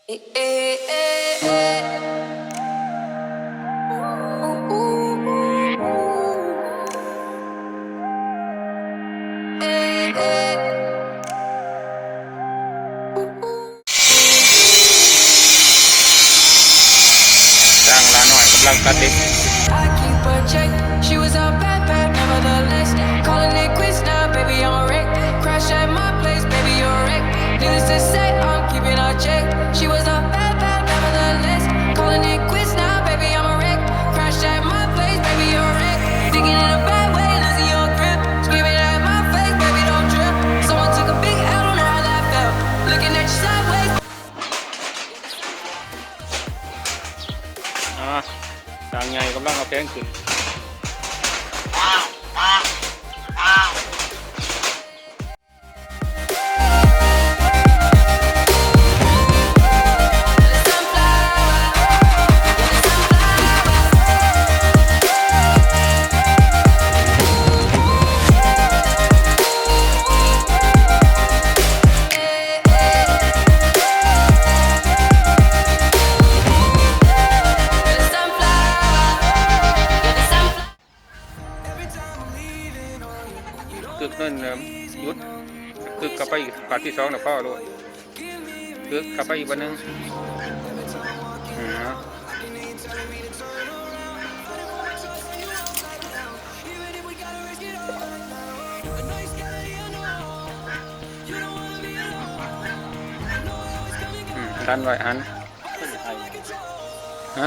ຊ້າງລານ້ອຍກຳລັງຕັດເຫຼັກ. I keep a check. She was a bad, bad, nevertheless. Calling it quits now, baby, I'm a wreck. Crash at my place, baby, you're a wreck. Needless to say, I'm keeping a check. She was a bad, bad, nevertheless. Calling it quits now, baby, I'm a wreck. Crash at my place, baby, you're a wreck. Thinking in a bad way, losing your grip. Screaming at my face, baby, don't trip. Someone took a big L, don't know how that felt. Looking at you sideways. ອ່າ ຊ້າງໃຫຍ່ກຳລັງເອົາແພງຂຶ້ນ. ຕຶກນັ້ນ ຢຸດ ຕຶກເຂົ້າໄປອີກບາດທີສອງແລ້ວພໍໂລດ. ຕຶກເຂົ້າໄປອີກບາດໜຶ່ງ. ອືມ ອືມ ດັນໄວ້ຫັ້ນ. ຮະ?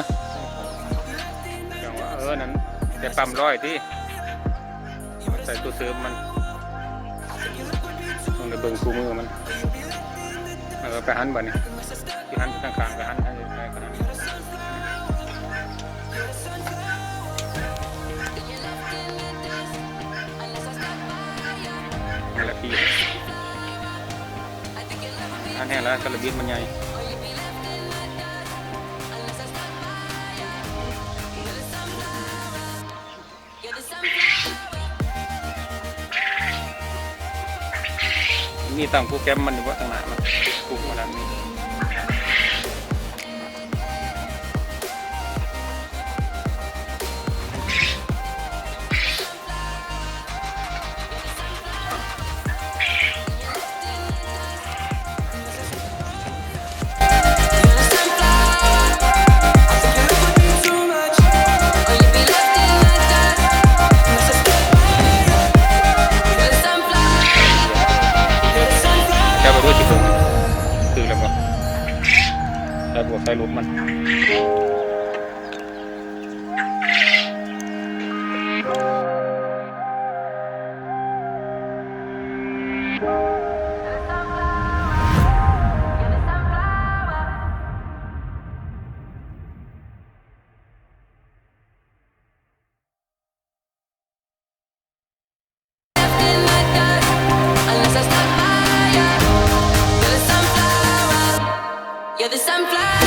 ຈັ່ງວ່າ ເອີ ນັ້ນ ແຕ່ປ້ຳຮ້ອຍຕິ ໃສ່ຕົວເສີມມັນ ຕ້ອງໄດ້ເບິ່ງຄູ່ມືມັນ. ເອີ ໄປຫັນບາດນີ້ ຊິຫັນໄປທາງຂ້າງ ໄປຫັນ ໄປຫັນ ຫັ້ນແຫຼະ ປີ ອັນແຮງແລ້ວ ກະລະບິດມັນໃຫຍ່. ມີຕັ້ງໂປຣແກຣມມັນຢູ່ບໍ່ ທາງໜ້າມັນ? ປຸກມາດ້ານນີ້. ແລ້ວບໍ່ຮູ້ຊິເບິ່ງ ຖືກແລ້ວບໍ່? ໃສ່ບວກໃສ່ລົບມັນ. You're the sunflower.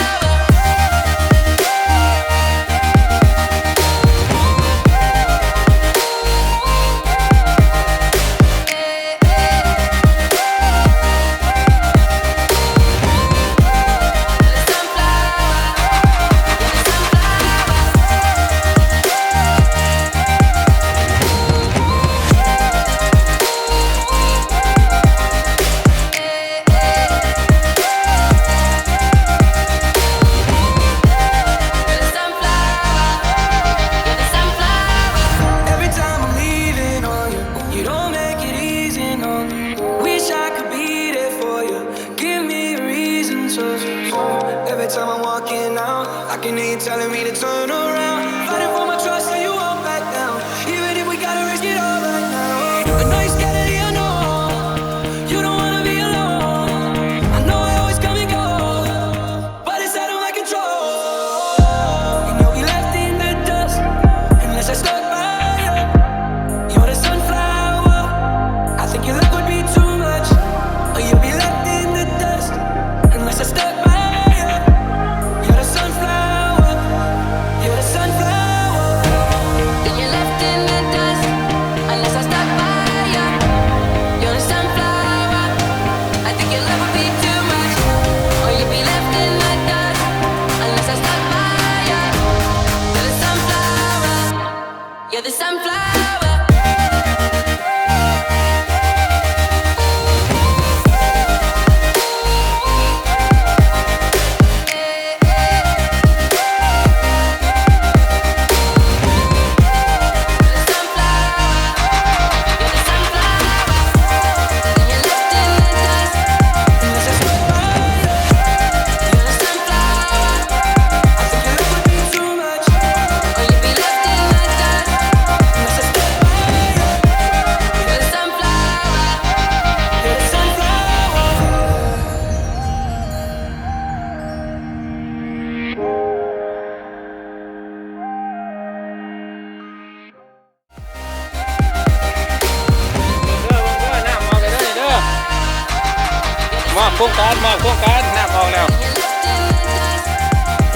ໂຄງການ ມອບໂຄງການ ນ້ຳອອກແລ້ວ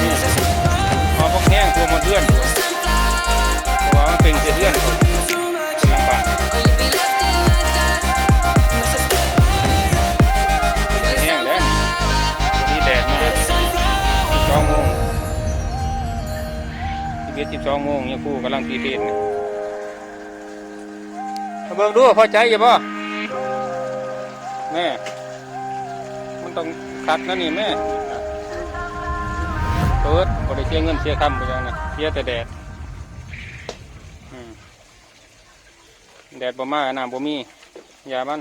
ນີ້ ເອົາບັກແຮງຖ້ວມໝົດເຮືອນ ເພາະວ່າມັນເປັນເຂດເຮືອນ ຫຼັງບ້ານ ແຮງເດ້ ມີແດດມາ ສິບສອງໂມງ ສິບເອັດ ສິບສອງໂມງ ຍາຄູກຳລັງຕີເພນ ມາເບິ່ງດູ ພໍໃຈຢູ່ບໍ່? ແມ່ ມັນຕ້ອງຄັກນະນີ້ແມ່ ເປີດ ບໍ່ໄດ້ເສຍເງິນເສຍຄຳບໍ່ຫຍັງນະ ເສຍແຕ່ແດດ ອືມ ແດດບໍ່ມາ ນ້ຳບໍ່ມີ ຢ່າມັນ.